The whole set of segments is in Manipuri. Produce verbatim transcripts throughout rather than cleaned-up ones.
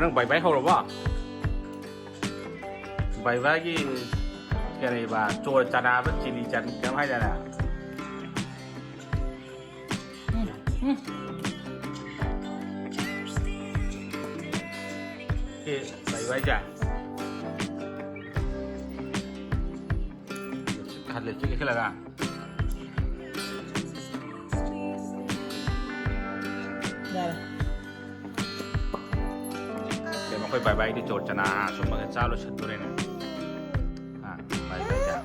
ꯅꯪ ꯕꯥꯏ ꯕꯥꯏ ꯍꯧꯔꯕꯣ? ꯕꯥꯏ ꯕꯥꯏꯒꯤ ꯀꯔꯤꯕ, ꯆꯣꯔ ꯆꯅꯥꯕ ꯆꯤꯂꯤ ꯆꯟ ꯀꯩꯅꯣꯝ ꯍꯥꯏꯗꯥꯏꯅꯦ? ꯎꯝ, ꯎꯝ꯫ ꯁꯤ ꯕꯥꯏ ꯕꯥꯏꯁꯦ꯫ ꯈꯜꯂꯦ, ꯆꯤꯛ ꯆꯤꯛꯁꯤꯜꯂꯒ꯫ ꯌꯥꯔꯦ꯫ ꯀꯩꯅꯣ, ꯑꯩꯈꯣꯏ ꯕꯥꯏ ꯕꯥꯏꯗꯤ ꯆꯣꯔ ꯆꯅꯥ ꯁꯨꯝꯕꯒ ꯆꯥ ꯂꯣꯏꯁꯤꯟꯗꯣꯔꯦꯅꯦ꯫ ꯑꯥ, ꯕꯥꯏ ꯕꯥꯏꯗ꯫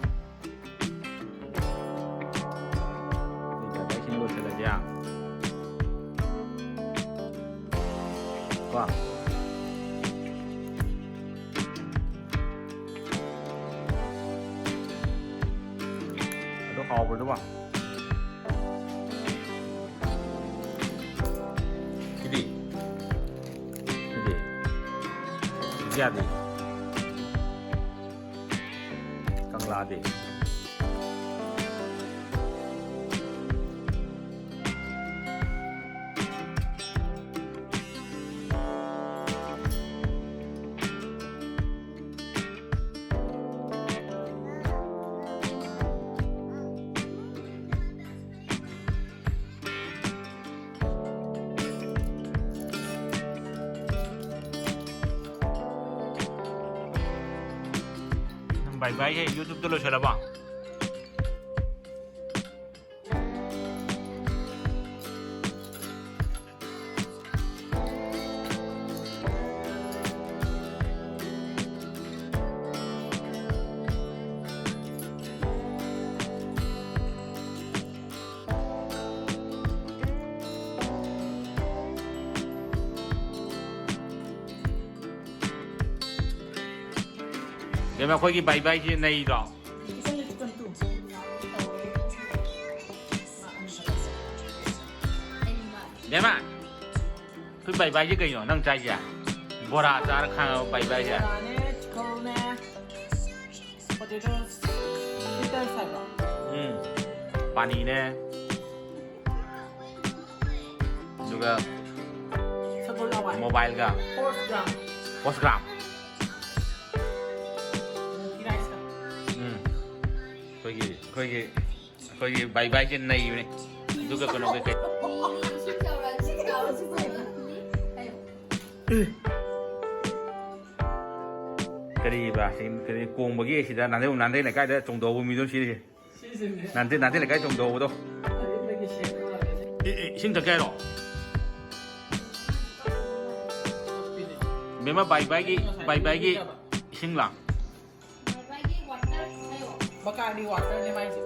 ꯑꯩ ꯕꯥꯏ ꯕꯥꯏꯁꯤꯡ ꯂꯣꯏꯁꯤꯜꯂꯁꯦ꯫ ꯀꯣ꯫ ꯑꯗꯨ ꯍꯥꯎꯕ꯭ꯔꯣ ꯑꯗꯨꯕꯣ? ꯁꯤꯗꯤ? ꯁꯤꯗꯤ? ꯁꯤꯗꯤ ꯌꯥꯗꯦ꯫ ꯀꯪꯂꯥꯗꯤ? ꯅꯪ ꯕꯥꯏ ꯕꯥꯏꯁꯦ YouTube-ꯇ ꯂꯣꯏꯁꯤꯜꯂꯕꯣ? ꯕꯦꯝꯃ, ꯑꯩꯈꯣꯏꯒꯤ ꯕꯥꯏ ꯕꯥꯏꯁꯦ ꯅꯩꯗ꯭ꯔꯣ? ꯕꯦꯝꯃ, ꯑꯩꯈꯣꯏ ꯕꯥꯏ ꯕꯥꯏꯁꯦ ꯀꯩꯅꯣ ꯅꯪ ꯆꯥꯏꯁꯦ? ꯕꯣꯔꯥ ꯆꯥꯔ ꯈꯥꯡꯉꯕ ꯕꯥꯏ ꯕꯥꯏꯁꯦ? ꯕꯣꯔꯥꯅꯦ, ꯆꯤꯛꯀꯜꯅꯦ, ꯄꯣꯇꯦꯇꯣ ꯐ꯭ꯔꯤꯇꯔꯁ ꯍꯥꯏꯕ꯭ꯔꯣ? ꯎꯝ, ꯄꯥꯅꯤꯅꯦ꯫ ꯑꯗꯨꯒ ꯁꯒꯣꯜ ꯍꯋꯥꯏ꯫ ꯃꯣꯕꯥꯏꯜꯒ ꯍꯣꯔꯁ ꯒ꯭ꯔꯥꯝ ꯄꯣꯁꯒ꯭ꯔꯥꯝ꯫ ꯃꯨꯀꯤ ꯔꯥꯏꯁꯀ ꯎꯝ꯫ ꯑꯩꯈꯣꯏꯒꯤ ꯑꯩꯈꯣꯏꯒꯤ ꯑꯩꯈꯣꯏꯒꯤ ꯕꯥꯏ ꯕꯥꯏꯁꯦ ꯅꯩꯕꯅꯦ꯫ ꯑꯗꯨꯒ ꯀꯩꯅꯣ ꯀꯩ ꯀꯩ ꯏꯁꯤꯡ ꯆꯥꯎꯔꯛꯑꯗꯤ ꯆꯥꯎꯔꯛꯑꯗꯤ ꯆꯥꯎꯔꯛꯑꯗꯤ꯫ ꯀꯔꯤꯕ ꯁꯤ ꯀꯔꯤ ꯀꯣꯡꯕꯒꯤ ꯁꯤꯗ ꯅꯥꯟꯊꯩ ꯅꯥꯟꯊꯩ ꯂꯩꯀꯥꯏꯗ ꯆꯣꯡꯊꯧꯕ ꯃꯤꯗꯣ ꯁꯤꯔꯤꯁꯦ꯫ ꯁꯤꯁꯤꯅꯦ ꯅꯥꯟꯊꯩ ꯅꯥꯟꯊꯩ ꯂꯩꯀꯥꯏ ꯆꯣꯡꯊꯧꯕꯗꯣ꯫ ꯑꯌꯨꯛꯇꯒꯤ ꯁꯦꯝꯕ ꯂꯣꯏꯔꯦ꯫ ꯏ- ꯏ- ꯏꯁꯤꯡ ꯊꯛꯀꯦ ꯍꯥꯏꯔꯣ? ꯕꯦꯝꯃ ꯕꯥꯏ ꯕꯥꯏꯒꯤ ꯕꯥꯏ ꯕꯥꯏꯒꯤ ꯏꯁꯤꯡ ꯂꯥꯡ꯫ ꯕꯥꯏ ꯕꯥꯏꯒꯤ ꯋꯥꯇꯔ ꯍꯥꯏꯌꯣ꯫ ꯕꯀꯥꯂꯤ ꯋꯥꯇꯔꯅꯦ ꯃꯥꯏꯁꯦ꯫